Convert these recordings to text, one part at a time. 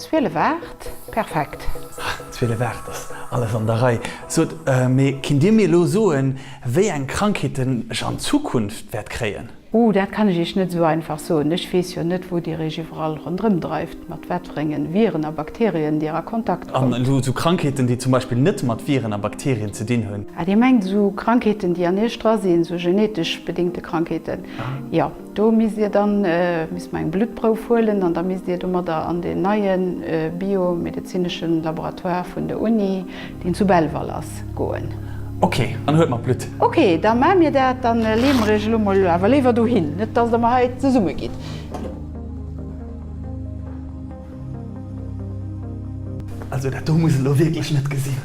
12 8, perfekt. 12 8 ass alles an der Rei. Sot, mee kinnt Dir mir elo soen, wéi eng Krankheeten ech an Zukunft wäert kréien? Ooh, dat kann ech Iech net esou einfach soen. Ech weess jo net, wou Dir Iech iwwerall ronderëm dreift, mat watferengen Viren a Bakterien Dir a Kontakt An kommt. elo esou Krankheeten, déi zum Beispill net mat Viren a Bakterien ze dinn hunn? Ah, Dir mengt esou Krankheeten, déi an Iech dra sinn, esou genetesch bedéngte Krankheeten? Jo, do misst Dir dann, misst mer eng Bluttprouf huelen an da misst Dir domadder an deen neie biomedezineschen Laboratoire vun der Uni, deen zu Belval ass, goen. Ok, dann huelt mer d'Blutt. Ok, da maache mir dat. Dann leeë mer iech elo mol awer léiwer dohin, net dass der mer hei zesumme gitt. Also dat do muss elo wierklech net gesinn.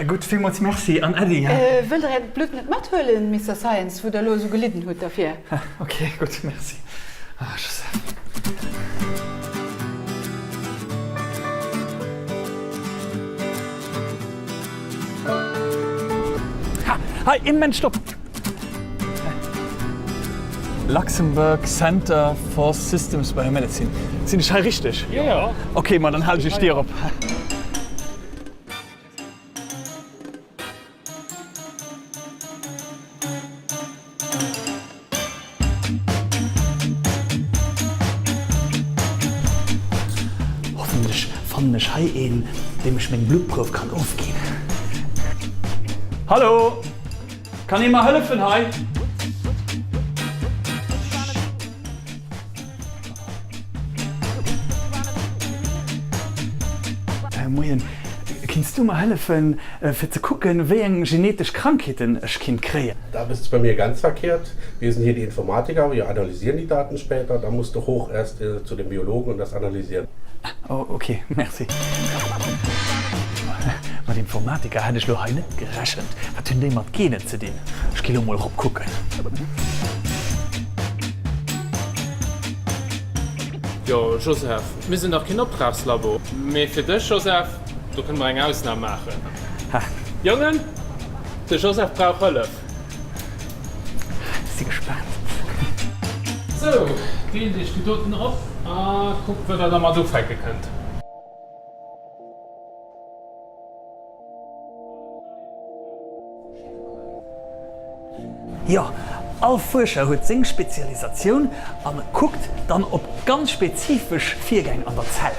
Gutt, villmools Merci an Äddi. Wëllt der äert Blutt net mathuelen, Mister Science, wou der elo esou gelidden hutt derfir? Ok, gutt, Merci. Ah, Joseph. Ha, hei, een Moment, stopp! Luxembourg Center for Systems Biomedicine. Sinn ech hei richteg? Jo. Ok, ma dann halen ech iech d'Dier op. Hoffentlech fannen ech hei een, deem ech meng Bluttprouf kann ofginn. Hallo! Kann ee mer hëllefen hei? Moien, kinns du mer hëllefen fir ze kucken wéi eng genetesch Krankheeten ech kinnt kréien? Da bist du bei mir ganz verkehrt. Wir sind hier die Informatiker, wir analysieren die Daten später, da musst du hoch erst zu den Biologen und das analysieren. Oh ok, merci. Mat Informatiker hätt ech lo hei net gerechent. Wat hunn déi mat Genen ze dinn? Ech gi lo mol rop kucken. Jo Joseph, mir sinn dach keen Optragslabo. Mee fir dech Joseph, do kënne mer eng Ausnam maachen. Jongen, de Joseph brauch Hëllef. Si gespaant. Sou, deelt iech déi doten op a kuckt wat der dermat ufänke kënnt. Jo, all Fuerscher huet seng Spezialisatioun an kuckt dann op ganz spezifesch Virgäng an der Zell.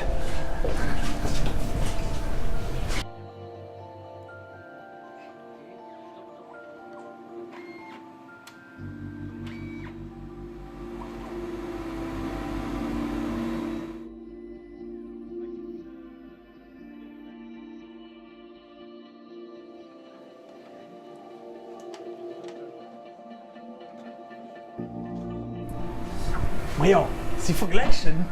Majo, si vergläichen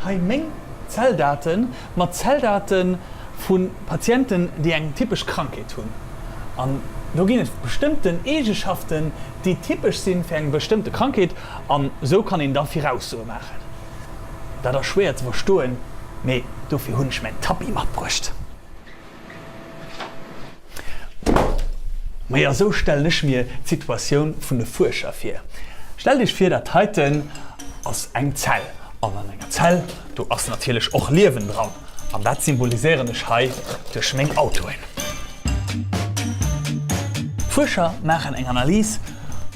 hei meng Zelldate mat Zelldate vu Patienten, déi eng typesch Krankheet hunn. An do ginn et bestëmmten Eegeschaften, déi typesch si fir eng bestëmmte Krankheet. An esou kann een da Viraussoe maachen. Dat ass schwéier ze verstoen, mee dofir hunn ech mäin Tapis matbruecht. Majo, esou stellen ech mir d'Situatioun vun de Fuerscher vir. Stellt iech vir, dat heiten ass eng Zell. An an enger Zell, do ass natierlech och Liewen dran. An dat symboliséieren ech hei duerch meng Autoen. D'Fuerscher maachen eng Analys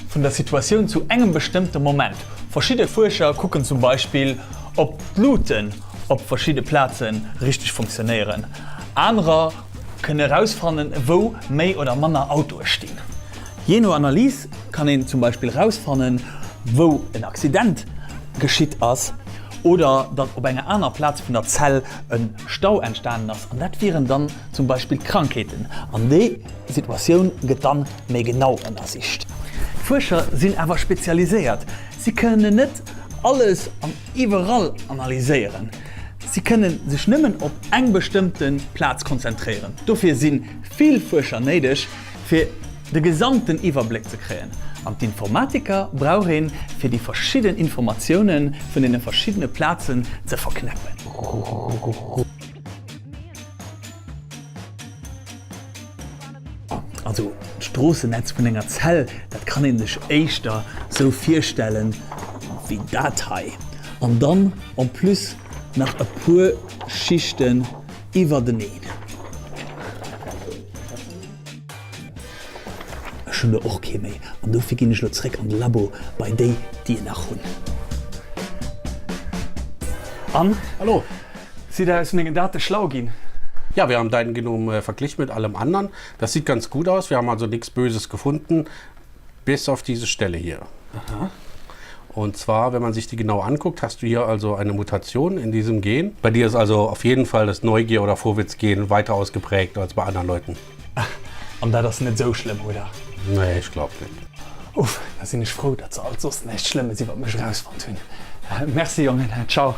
vun der Situatioun zu engem bestëmmte Moment. Verschidde Fuerscher kucken zum Beispill, ob d'Luuten op verschidde Plaze richteg funktionéieren. Anerer kënne erausfannen, wou méi oder manner Autoe stinn. Jee no Analys kann een zum Beispill erausfannen, wou en Accident geschitt ass oder datt op enger aner Plaz vun der Zell e Stau entstanen ass. An dat wieren dann zum Beispill Krankheeten. An déi Situatioun gëtt dann méi genau ënnersicht. D'Fuerscher sinn awer spezialiséiert, si kënnen net alles an iwwerall analyséieren. Si kënne sech nëmmen op eng bestëmmte Plaz konzentréieren. Dofir si vill Fuerscher néideg, fir de gesamten Iwwerbléck ze kréien. An d'Informatiker brauch een, fir déi verschidden Informatioune vun deene verschiddene Plazen ze verknäppen. Also d'Stroossenetz vun enger Zell, dat kann ee sech éischter sou virstellen wéi dat hei an dann en plus nach e puer Schichten iwwerteneen. Ech hunn der och kee méi an dofir ginn ech elo zréck an de Labo bei déi, déi en nach hunn. An? Hallo. Sidd der aus mengen Date schlau ginn? Ja, wir haben dein Genom verglichen mit allem anderen. Das sieht ganz gut aus. Wir haben also nix Böses gefunden, bis auf diese Stelle hier. Aha. Und zwar, wenn man sich die genau anguckt, hast du hier also eine Mutation in diesem Gen. Bei dir ist also auf jeden Fall das Neugier- oder Vorwitzgen weiter ausgeprägt als bei anderen Leuten. An dat ass net esou schlëmm, oder? Nee, ech glaub net. Uff, da sinn ech frou, datt se alt soss näischt Schlëmmes iwwer mech erausfonnt hunn. Merci Jongen, ciao.